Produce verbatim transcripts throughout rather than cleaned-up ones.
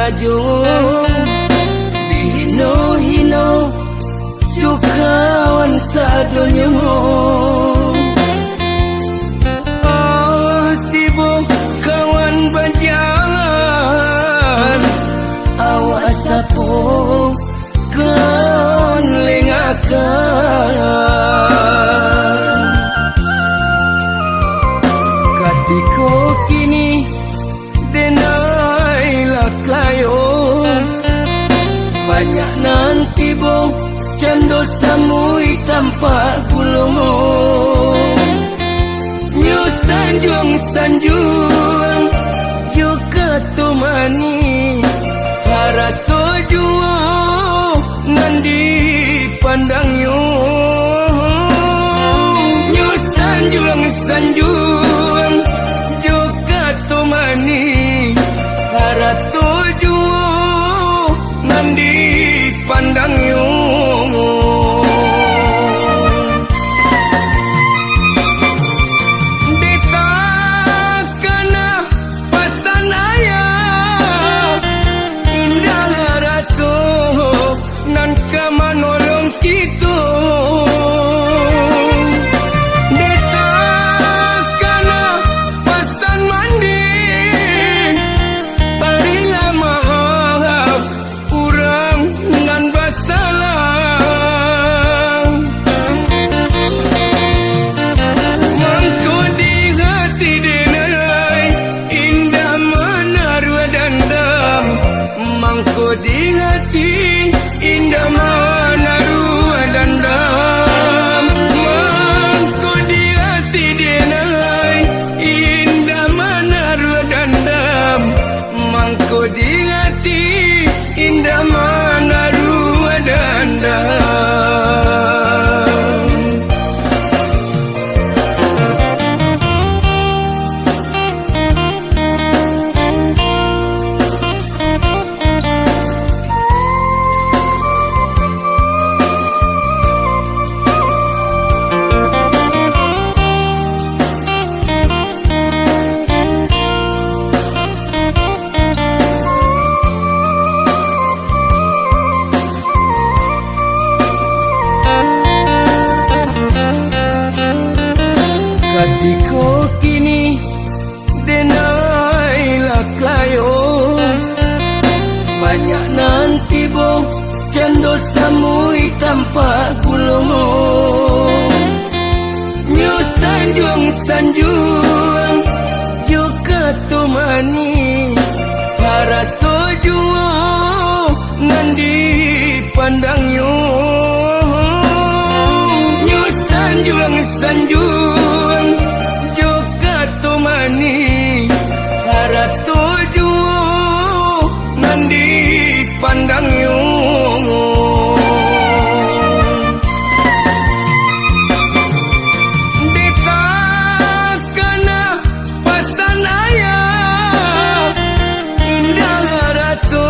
Ajo dihino-hino jo kawan sadonyo. Ah, tibo kawan bajalan, awak sapo kawan lengakan. Katiko kini denai lah kayo, banyak nan tibo cando samui tampak gulo. Nyo sanjuang-sanjuang jo kato manih, harato juo nan dipandangnyo. Nyo sanjuang-sanjuang jo kato manih, harato juo nan dipandangnyo. Dek takana pasan ayah, indak harato nan ka manolong kito. Dek takana pasan manih, barilah maaf urang nan basalah. Mangko di hati denai indak manaruah dandam. Mangko di hati indak manaruah dandam. Mangko di hati denai indak manaruah dandam. Mangko di hati indak manaruah dandam. Katiko kini denai lah kayo, banyak nan tibo cando samui tampak gulo. Nyo sanjuang-sanjuang jo kato manih, harato juo nan dipandangnyo. Nyo sanjuang-sanjuang jo kato manih, harato juo nan dipandangnyo. Dek takana pasan ayah, indak harato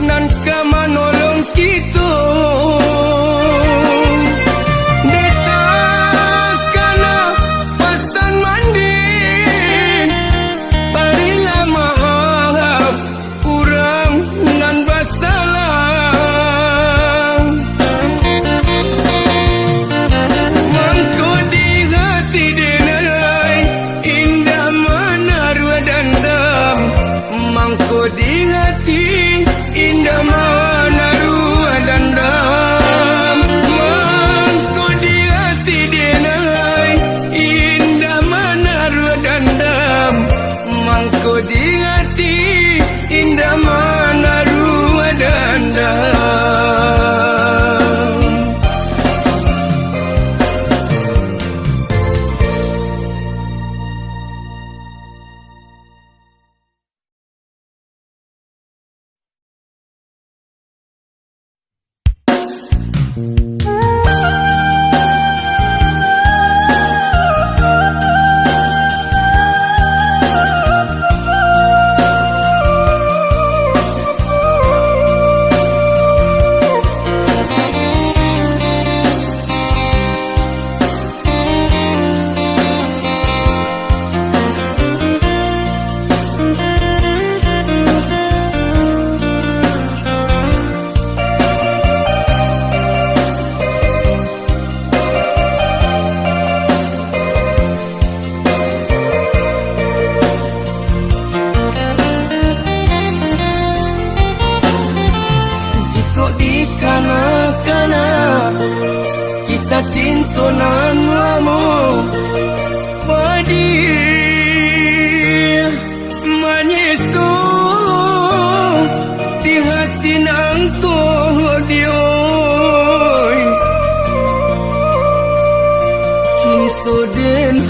nan ka manolong kito. Dek takana pasan manih, barilah maaf urang nan basalah. Mangko di hati denai indak manaruah dandam. Mangko di hati indak manaruah dandam. Mangko di hati denai indak manaruah dandam. Mangko di hati indak manaruah dandam.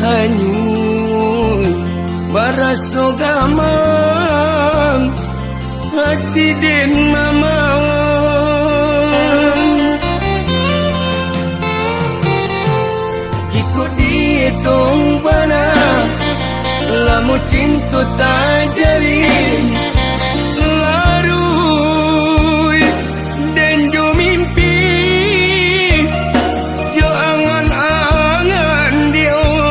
anyuik, baraso gamang hati den mamang. Jikok dietong bana, lamo cinto tajalin, laruih den jo mimpi, jo angan-angan, Diok.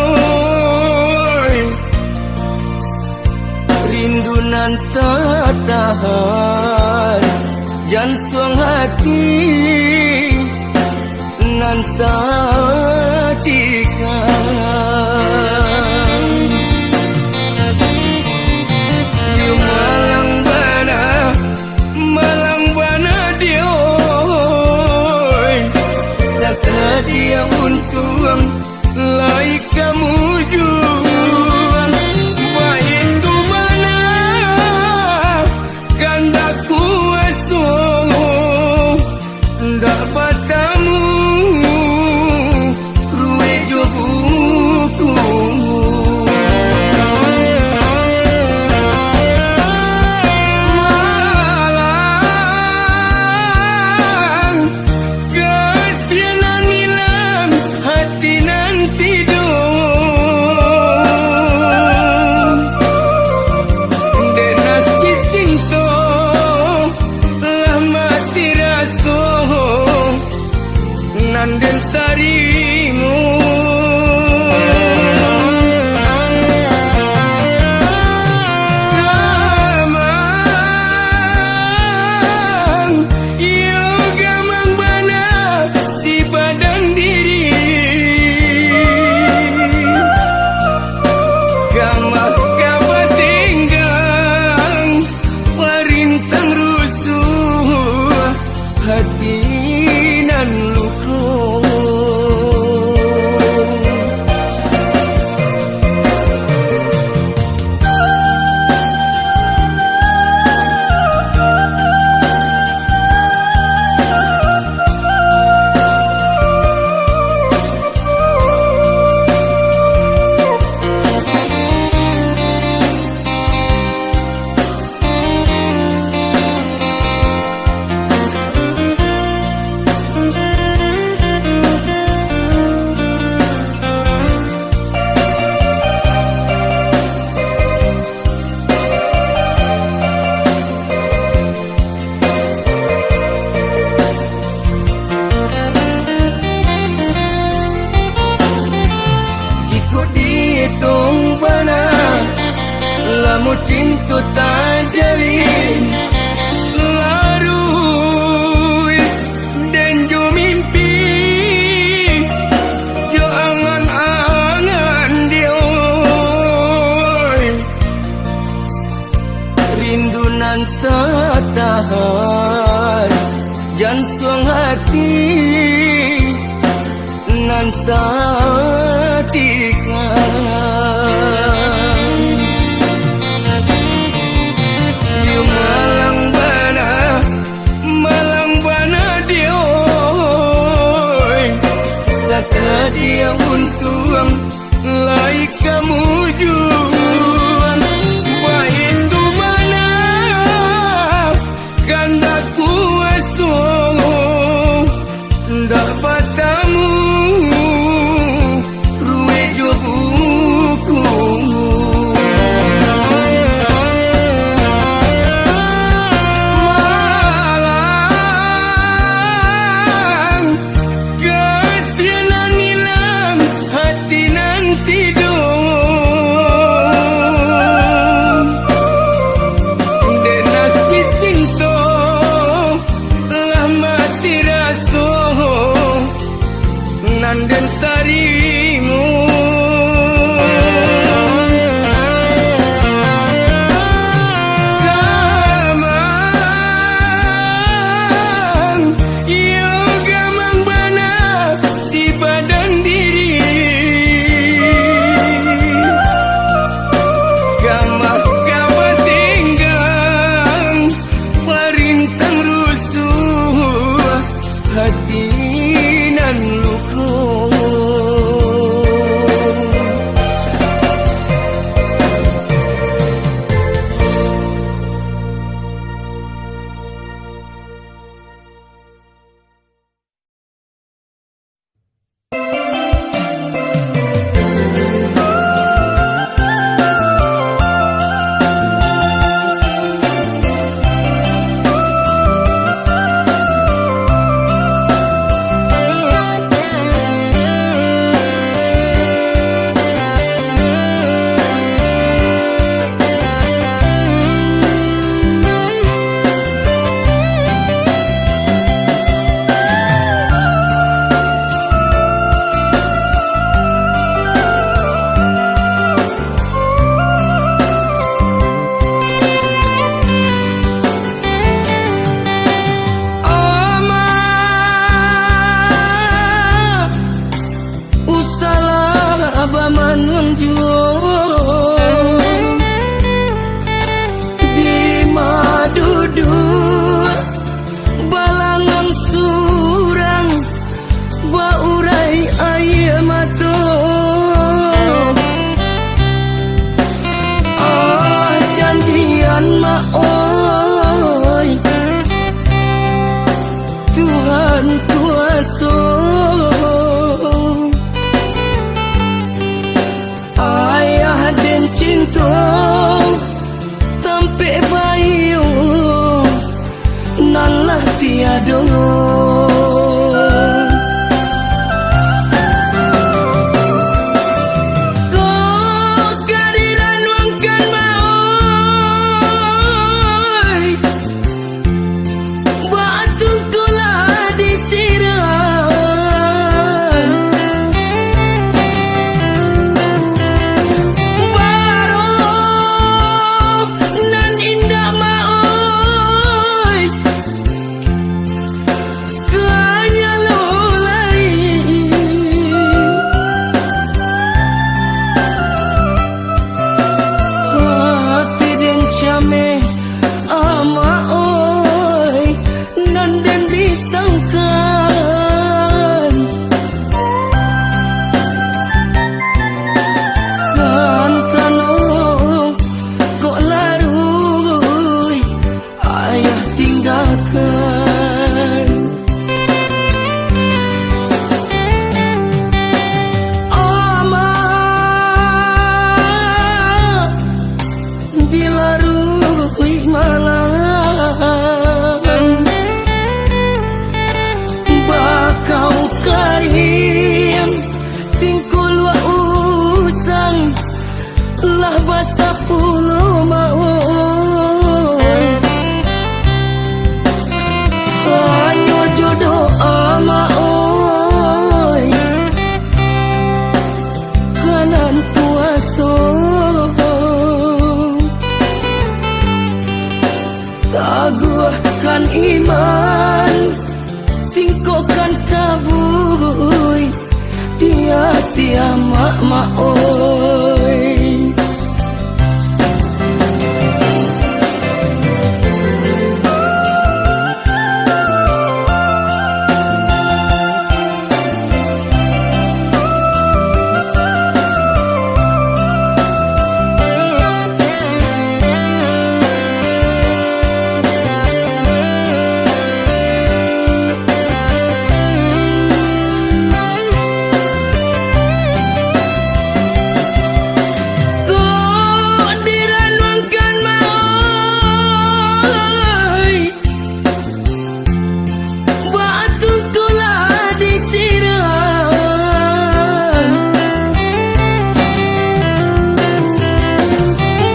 Rindu nan tatahan, jantuang hati nan tatikam. Yo malang bana, malang bana, Diok. Takah dia untuang lai kamu jua. Baitu bana kandak kuaso, ndak batamu ruweh jo buku. Malang, kasian nan ilang hati nan tido. Dek nasib cinto lah mati raso nan den tarimo. Gamang, iyo gamang bana si badan diri. Gamang ka batenggang, parintang rusuah hati nan luko. Jikok dietong bana, lamo cinto tajalin, laruih den jo mimpi, jo angan-angan, Diok. Rindu nan tatahan, jantuang hati nan tatikam. Yo malang bana, malang bana, Diok. Takah dia untuang lai kamu jua. Baitu bana kandak kuaso, ndak batamu Tampek baiyo nan lah tiado. Kok ka diranuangkan, Mak, oi. Bak tungkulah disiram. Baroh nan indak, Mak, oi. Kanyalo lai. Ati den cameh, Amak, oi, nan den bisangkan. Santano kok laruih ayah tinggakan. Amak, dilaruih malam, bakau kariang, tingkuluak usang, lah basapuluah, Mak, oi. Hanyo jo doa, Mak, oi, ka nan kuaso. Taguahkan iman, singkokkan kabuik di ati Amak, Mak, oi. Kok diranuangkan, Mak, oi. Bak tungkulah disiram.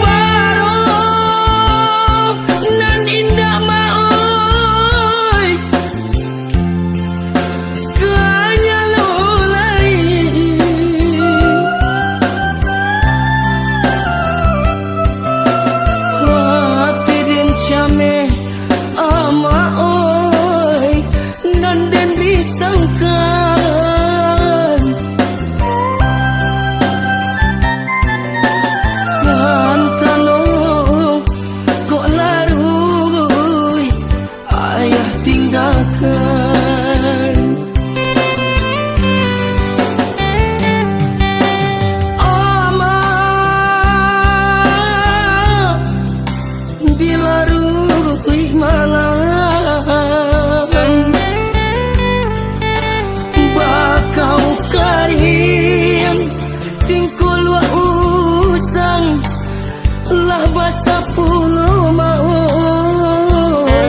Baroh nan indak, Mak, oi. Kanyalo lai. Ati den cameh, Amak, oi, nan den bisangkan. Santano kok laruih ayah tinggakan. Amak, dilaruih malam, bakau kariang, tingkuluak usang, lah basapuluah, Mak, oi.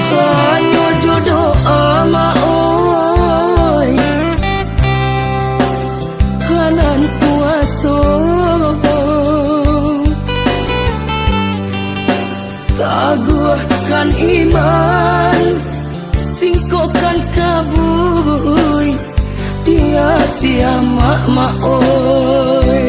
Hanyo jo doa, Mak, oi, ka nan kuaso. Taguahkan iman, singkokkan kabuik di ati Amak, Mak, oi.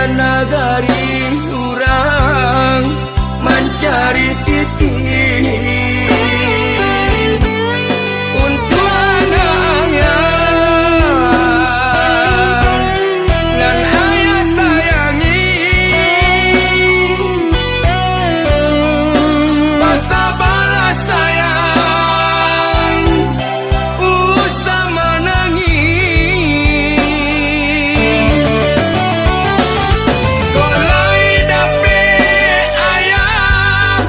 Nagari urang mancari pitih untuak anaknya nan ayah sayangi. Basabalah sayang, usah manangih. Kok lai dapek ayah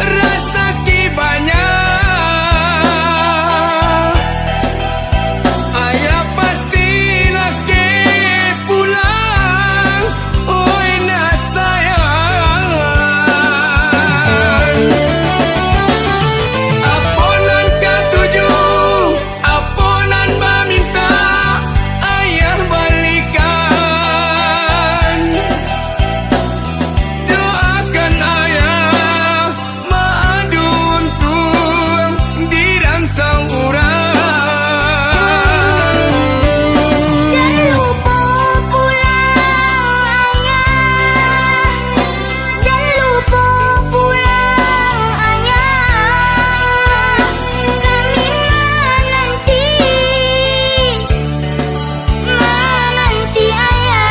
rasaki banyak, ayah pasti lakek pulang, oi nak sayang. Apo nan katuju, apo nan bamintak, ayah balikan. Doakan ayah maadu untuang di rantau urang. Jan lupo pulang, ayah. Jan lupo pulang, ayah, kami mananti, mananti ayah.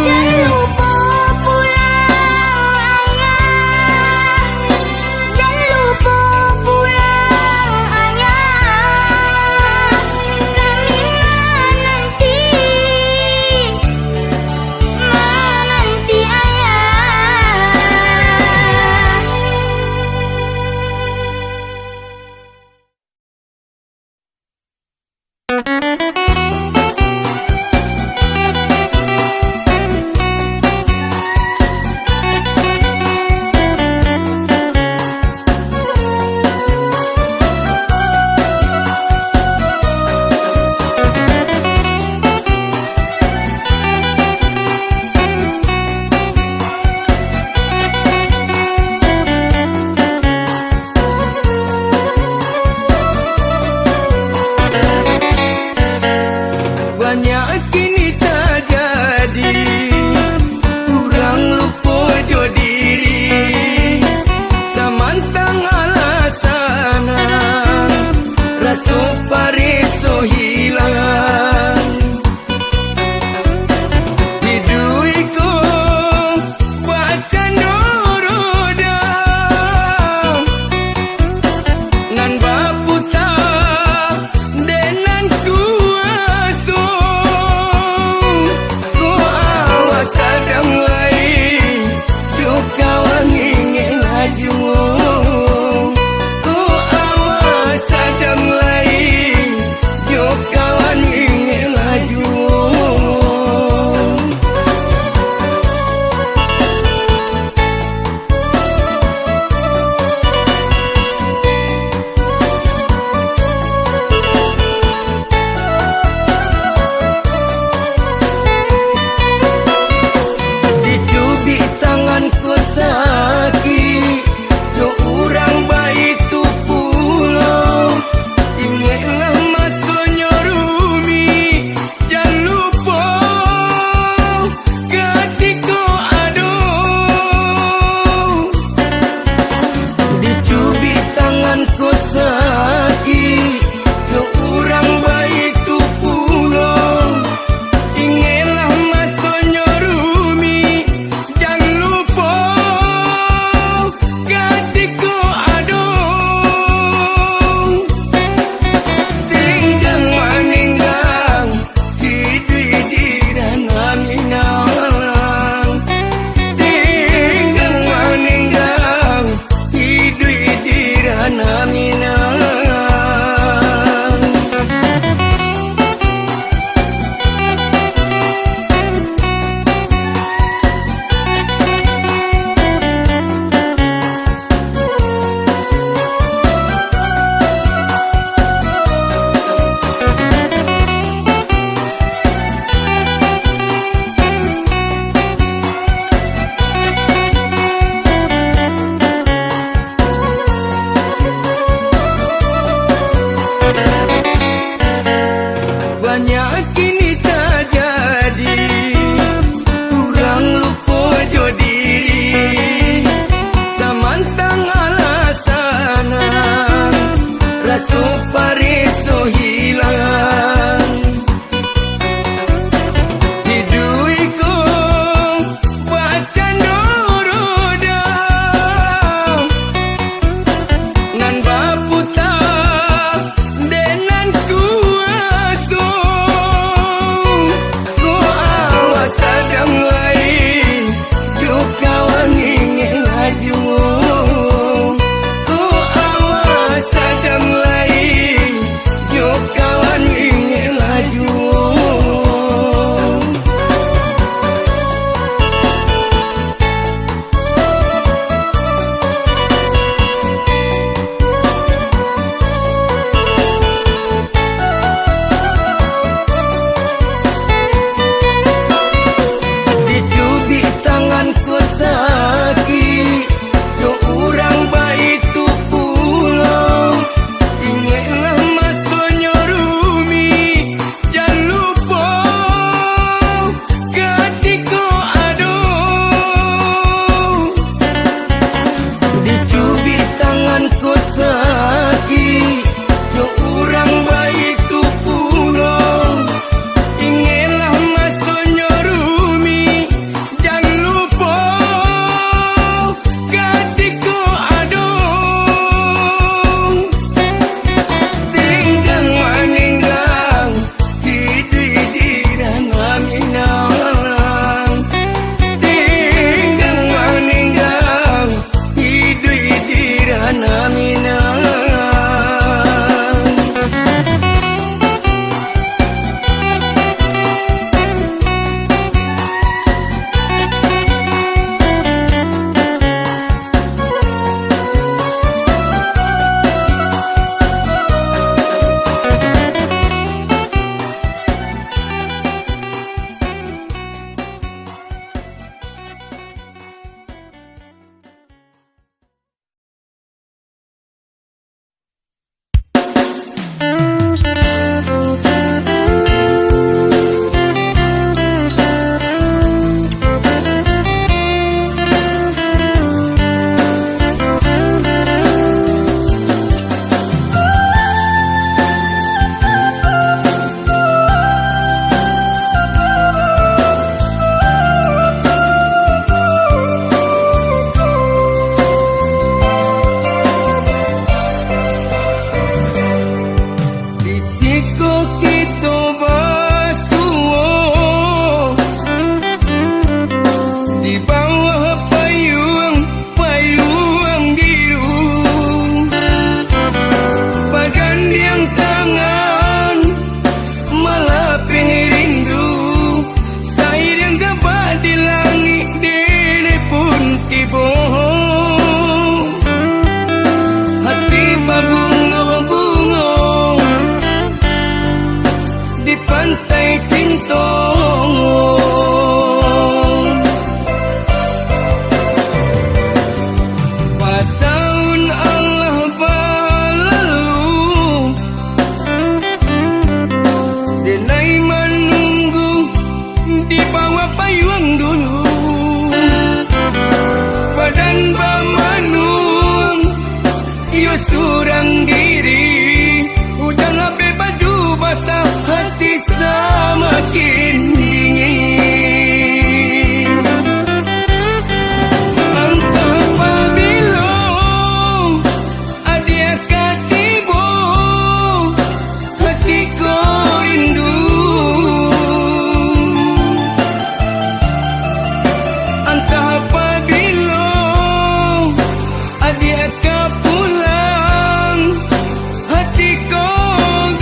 Jan lupo pulang, ayah. Jan lupo pulang, ayah, kami mananti, mananti ayah. Rantai cinto. Patahun alah balalu, denai manunggu di bawah payuang dulu. Badan bamanuang, iyo surang diri, ujan lapeh baju basah, hati samakin dingin. Antah pabilo adiak ka tibo, hati ko rindu. Antah pabilo adiak ka pulang, hati ko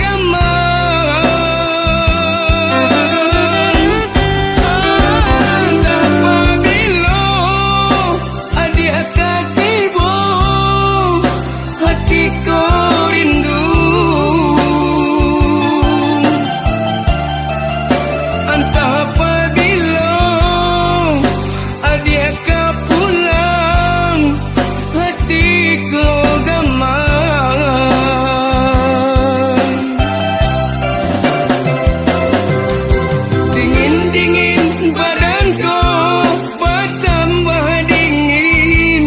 gamang. Antah pabilo adiak ka tibo, hati ko rindu. Antah pabilo adiak ka pulang, hati ko gamang. Dingin-dingin badan ko, batambah dingin.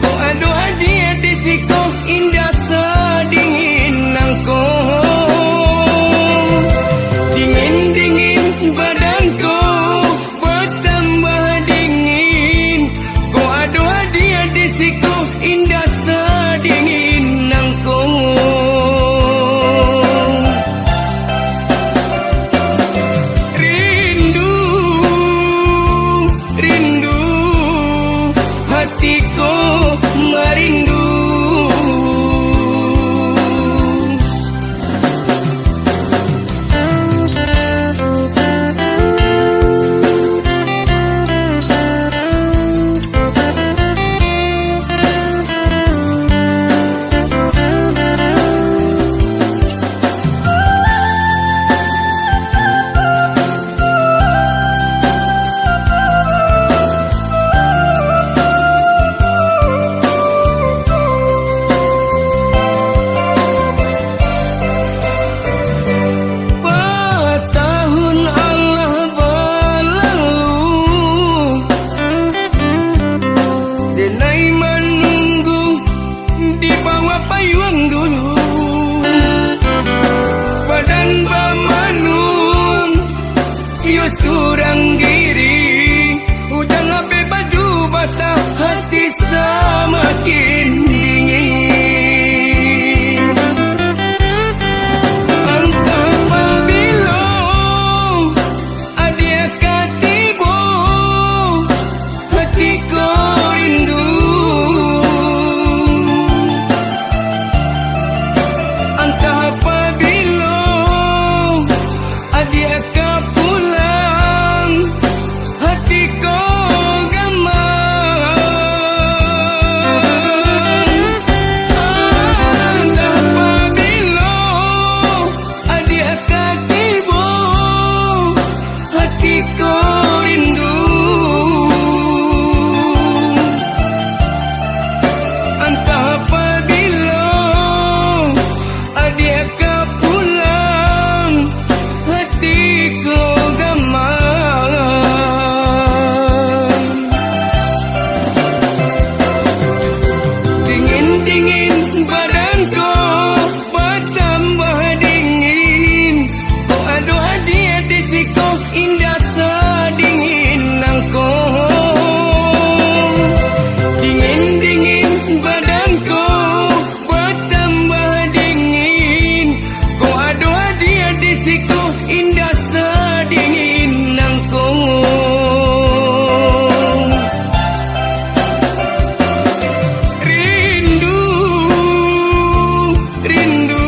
Kok ado adiak di siko, indak sadingin nangko. Dingin-dingin badan ko, batambah dingin. Kok ado adiak di siko, indak sadingin nangko. Rindu, rindu, hati ko marindu. Batahun alah balalu, denai manunggu di bawah payuang dulu. Badan bamanuang, iyo surang diri, ujan lapeh baju basah, hati samakin dingin. Antah pabilo adiak ka tibo, hati ko rindu. Antah pabilo adiak ka pulang, hati ko gamang. Antah pabilo adiak ka tibo, hati ko rindu. Antah pabilo adiak ka pulang, hati ko gamang. Dingin-dingin badan ko, batambah dingin. Kok ado adiak di siko, indak sadingin nangko. Dingin-dingin badan ko, batambah dingin. Kok ado adiak di siko, indak sadingin nangko. Rindu, rindu,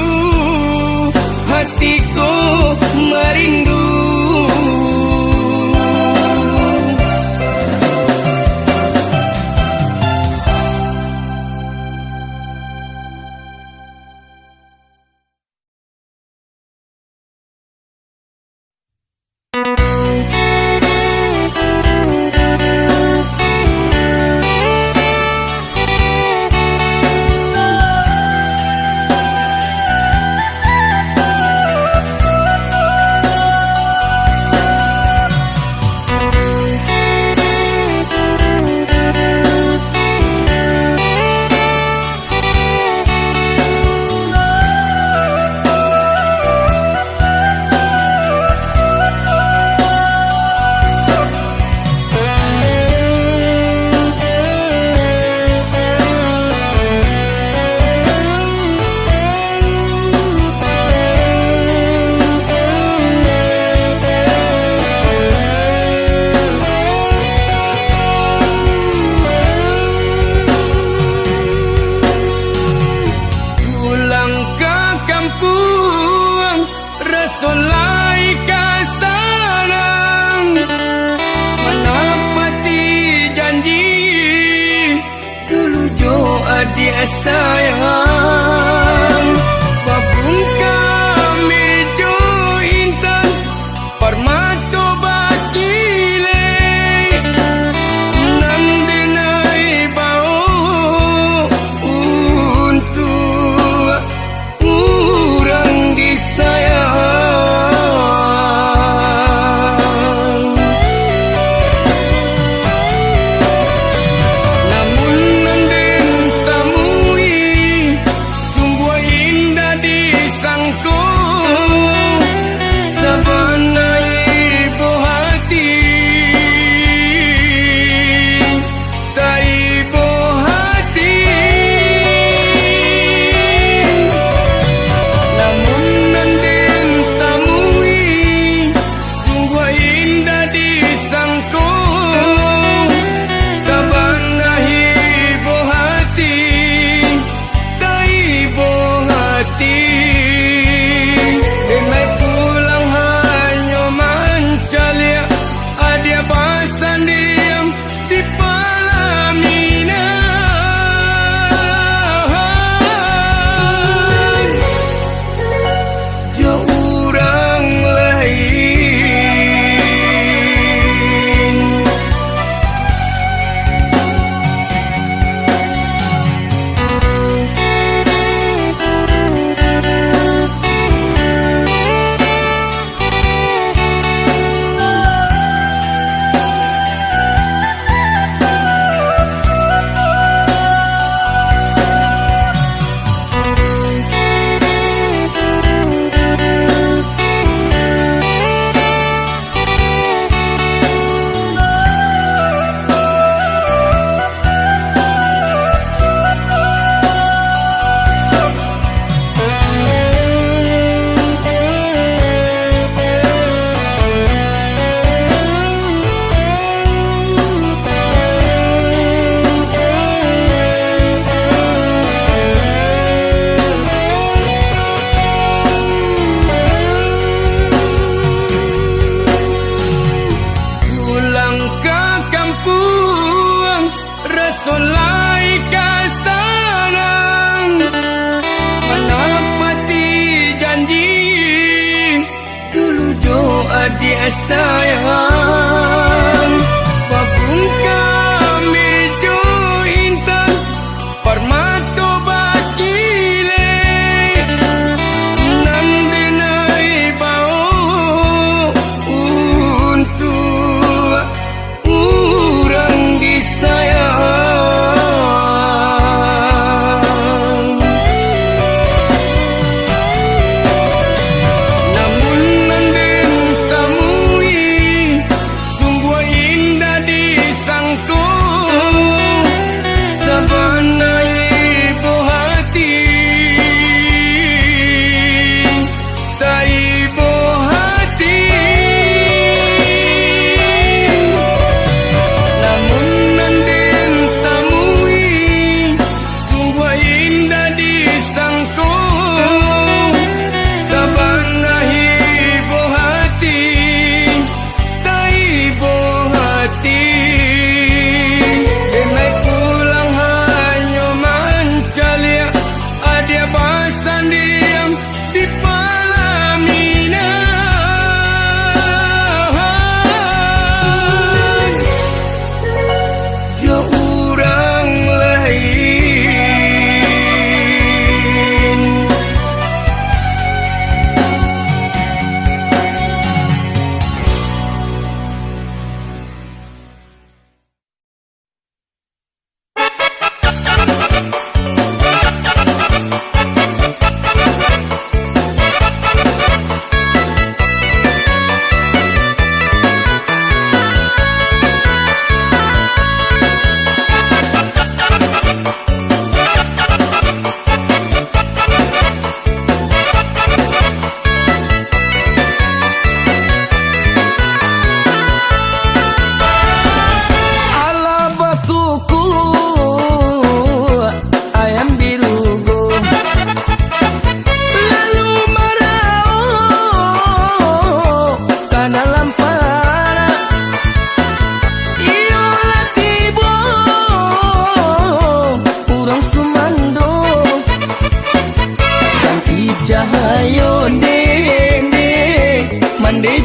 hati ko marindu. sayang, babungkam ijo intan, parmato bakilek, nan denai baok untuak urang disayang. Namun nan den tamui, sungguah indak disangko, sabana ibo hati. Taibo hati. Namun nan den tamui, sungguah indak disangko, sabana ibo hati. Taibo hati, denai pulang hanyo mancaliak, adiak basandiang di palaminan jo urang lain. Pulang ka kampuang, raso lai ka sanang, manapati janji dulu jo adiak sayang. Babungkam ijo intan, parmato bakilek, nan denai baok untuak urang disayang. Namun nan den tamui, sungguah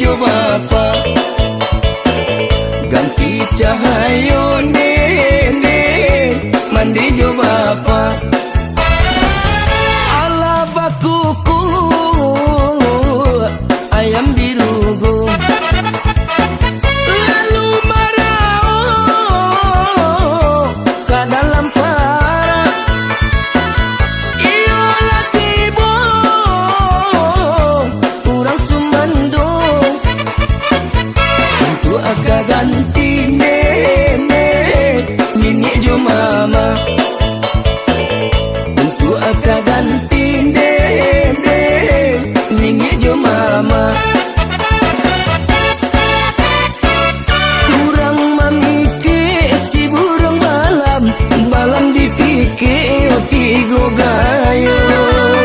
Bapak, ganti cahayo, Nenek, mandi jo Bapak. Alah bakukuak ayam birugo, lalu maraok ka dalam parak. Iyo lah tibo urang sumando, untuak ka ganti nenek, niniak jo mama. Untuak ka ganti nenek, niniak jo mama. Urang mamikek si buruang balam, balam dipikek yo tigo gayuang.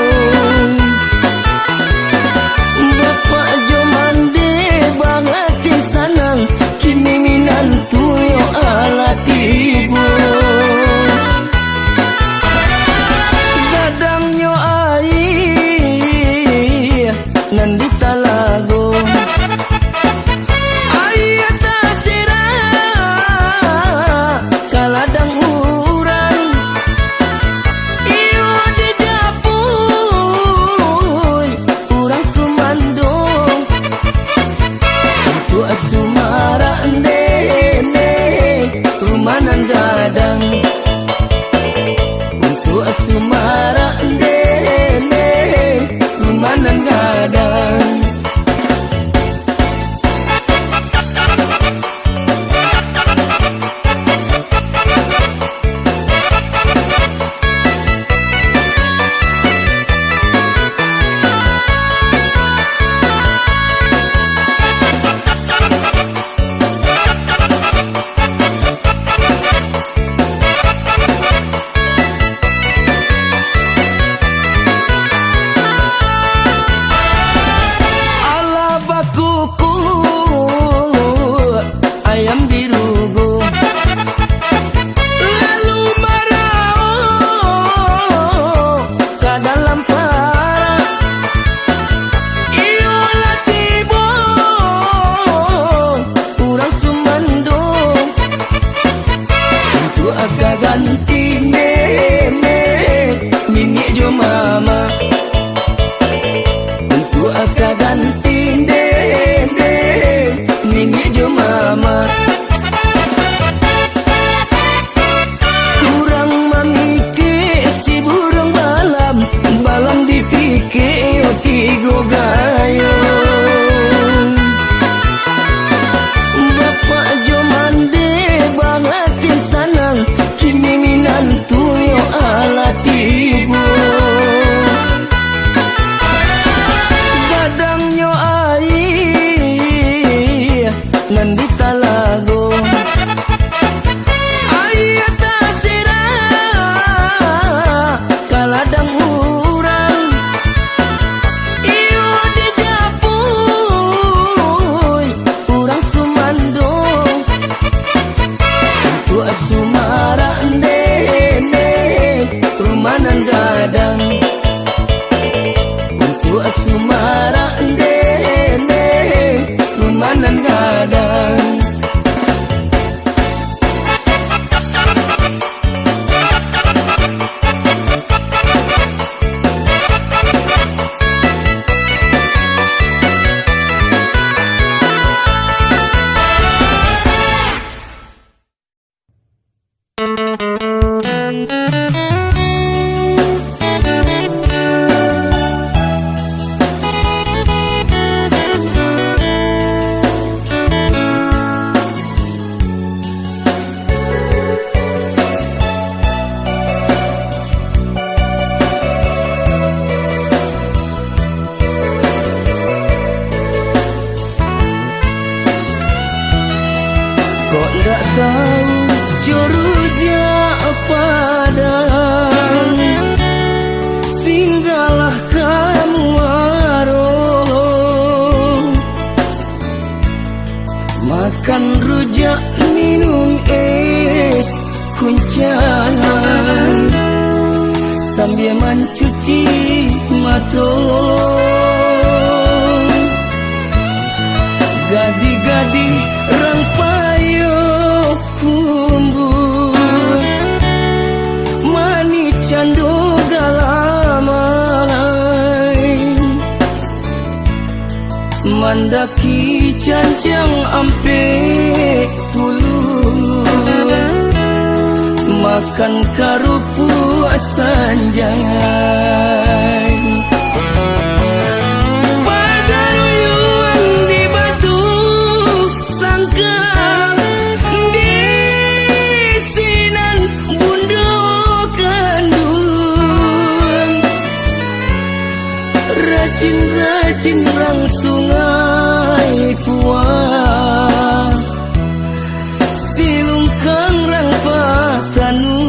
Bapak jo mandeh barati sanang, kini minantu yo alah tibo. Gadang nyo aia nan di talago. Aia tasirak ka ladang urang, iyo dijapuik urang sumando. Untuak sumarak nenek, rumah nan gadang. Untuak sumarak nenek, rumah nan gadang. Alah bakukuak ayam birugo, lalu maraok ka dalam parak. Iyo lah tibo urang sumando, untuak ka ganti nenek, niniak jo mama. Untuak ka ganti nenek, niniak jo mama. Urang mamikek si buruang balam, balam dipikek yo tigo gayuang. Bapak jo mandeh barati sanang, kini minantu yo alah tibo. Gadang nyo aia nan di talago. Aia tasirak ka ladang urang, iyo dijapuik urang sumando. Untuak sumarak nenek, rumah nan gadang. Untuak sumarak nenek, rumah nan gadang. Kok ndak tahu jo rujak padang, singgahlah ka muaro. Makan rujak, minum es kuncangan, sambia mancuci mato. Gadih-gadih rang payo kumbu, manih cando galamai, mandaki janjang ampek puluh, makan karupuk sanjai. Pagaruyuan di Batu Sangka, di sinan bundo kanduang, rajin-rajin rang Sungai Puang, silungkang rang patanu.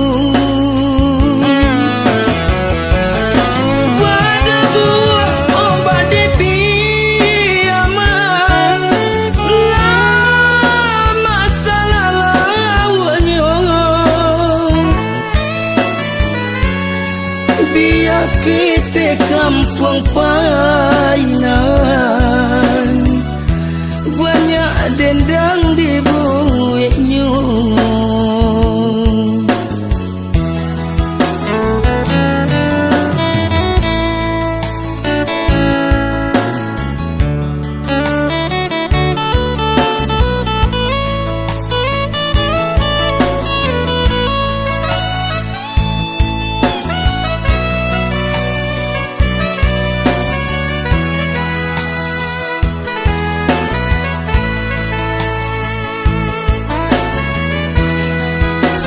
Badabuah ombak di Piaman, lamak salah lauaknyo. Bia ketek kampuang painan, banyak dendang dibueknyo.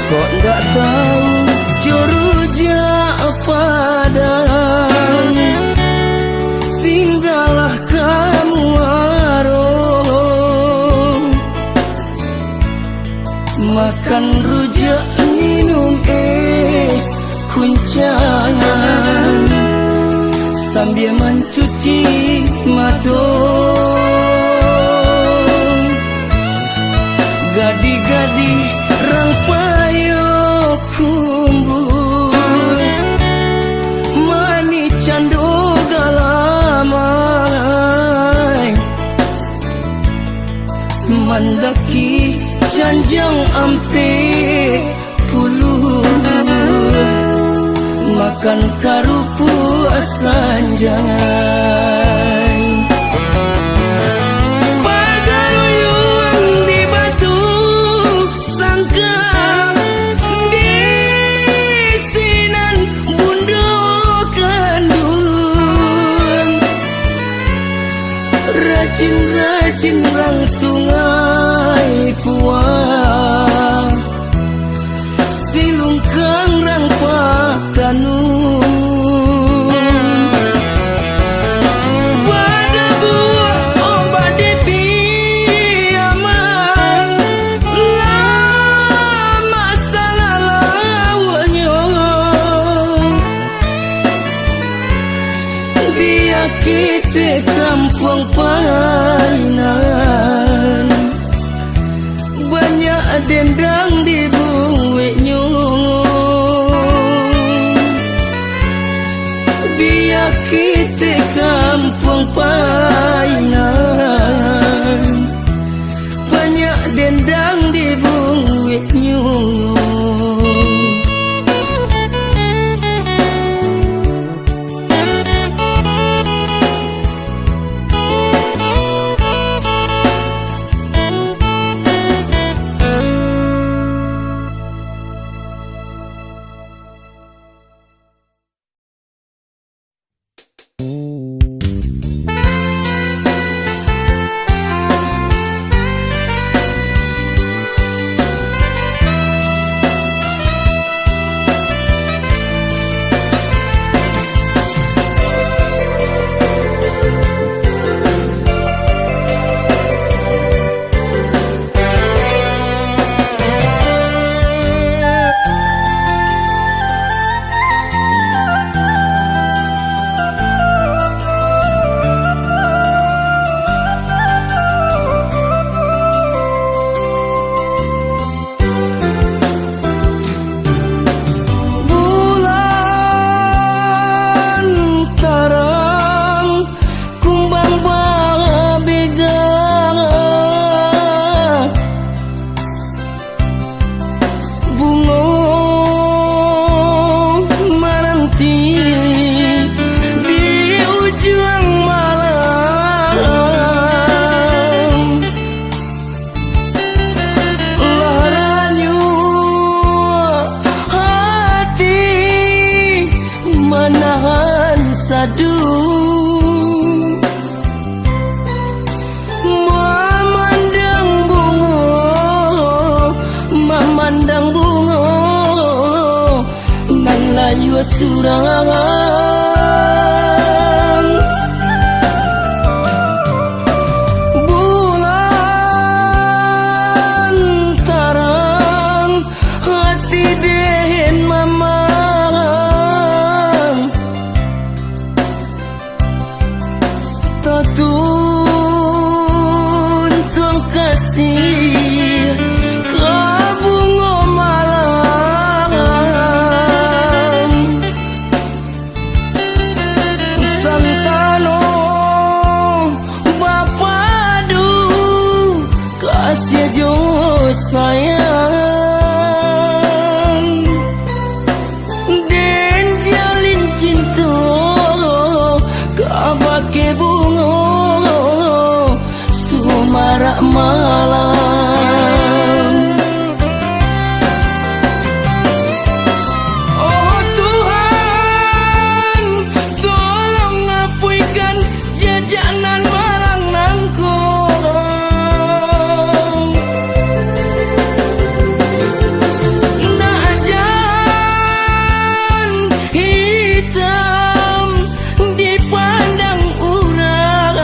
Kok ndak tahu jo rujak Padang, singgahlah ka Muaro. Makan rujak, minum es kuncangan, sambia mancuci mato. Gadih-gadih rang payo kumbu, manih cando galamai, mandaki janjang ampek puluh, makan karupuk sanjai. Pagaruyuan di Batu Sangka, di sinan bundo kanduang, rajin-rajin rang Sungai Puang, silungkang rang patanu. Badabuah ombak di Piaman, lamak salah lauaknyo. Bia ketek kampuang painan, banyak dendang dibueknyo. surang. Bulan tarang, hati den mamang. Tatuntuang kasih ka bungo malam. Santano bapadu kasih jo sayang. Den jalin cinto kabake bungo sumarak malam. Oh Tuhan, tolong apuikan jajak nan malang nangko. Nak jan hitam dipandang urang.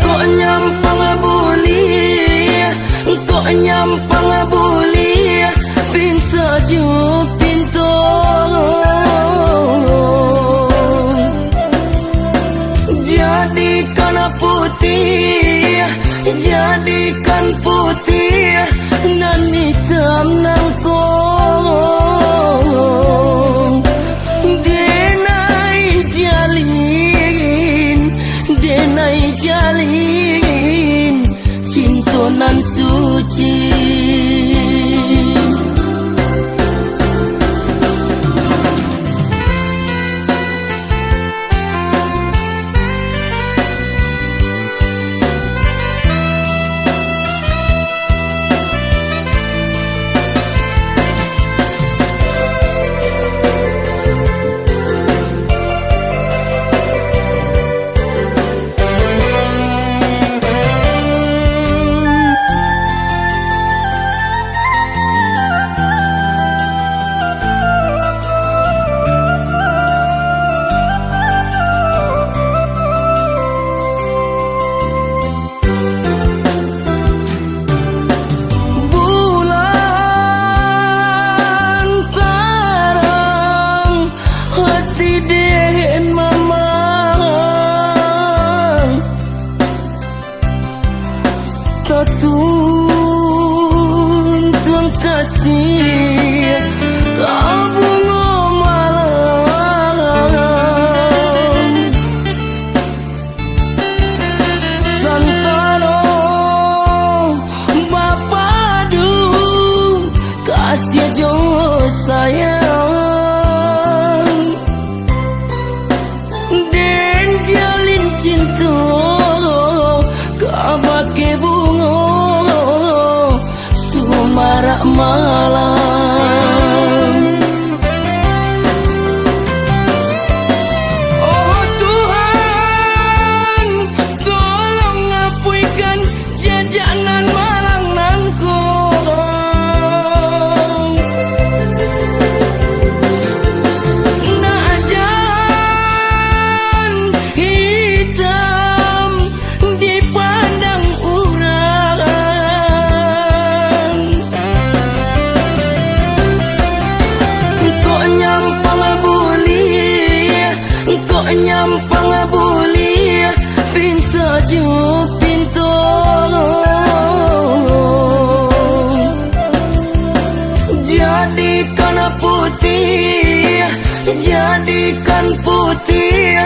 Kok nyampang buliah, kok nyampang buliah, pinta jo pinto. Jadikan putih, jadikan putih nan hitam nangko. Denai jalin, denai jalin cinto nan suci. Bulan tarang, hati den mamang. Tatuntuang kasih ka bungo malam. Santano bapadu kasih jo sayang. Den jalin cinto kabake bungo sumarak malam. Oh Tuhan, tolong apuikan jajak nan malang nangko. Nak jan hitam dipandang urang. Kok nyampang buliah, kok nyampang buliah, pinta jo pinto. Jadikan putih, jadikan putih